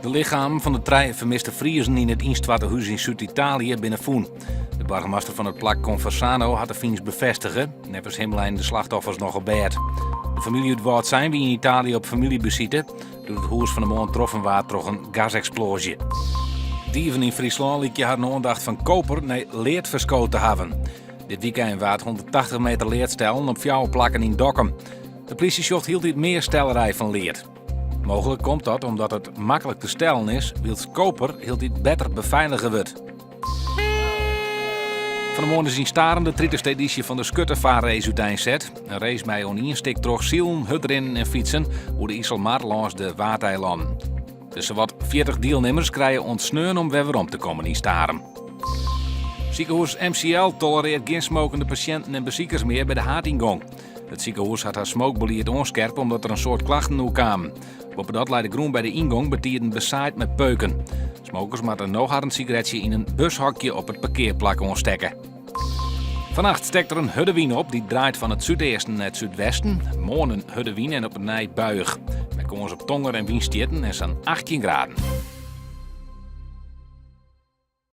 De lichamen fan de trije fermiste Friezen yn it ynstoarte hús yn Súd-Italië binne fûn. De boargemaster fan it plak Conversano hat de fynst befêstige. Neffens him leinen de slachtoffers noch op bêd. De famylje út Wâldsein wie yn Italië op famyljebesite doe't it hûs fan 'e moarn troffen waard troch in gaseksploazje. Dieven yn Fryslân lykje harren oandacht fan koper nei lead ferskood te hawwen. Dit wykein waard 180 meter lead stellen op fjouwer plakken yn Dokkum. De plysje sjocht hieltyd mear stellerij fan lead. Mooglik komt dat omdat it maklik te stellen is, wylst koper hieltyd better befeilige wurdt. Fan 'e moarn is yn Starum de tritichste edysje fan de Skuttevaarrace úteinset. In race mei oan ien stik troch silen, hurdrinnen en fytsen oer de Iselmar lâns de Waadeilannen. De sawat 40 dielnimmers krije oant sneon om wer werom te kommen yn Starum. Sikehûs MCL tolereart gjin smokende pasjinten en besikers mear by de haadyngong. It sikehûs hat har smookbelied oanskerpe omdat der in soad klachten oer kamen. Boppedat lei de grûn by de yngong betiden besaaid mei peuken. Smokers moatte no harren sigaretsje yn in bushokje op it parkearplak oanstekke. Fannacht stekt der in hurde wyn op dy't draait fan it súdeasten nei it súdwesten. Moarn in hurde wyn en op 'e nij buiïch. Mei kâns op tonger en wynstjitten en sa'n 18 graden.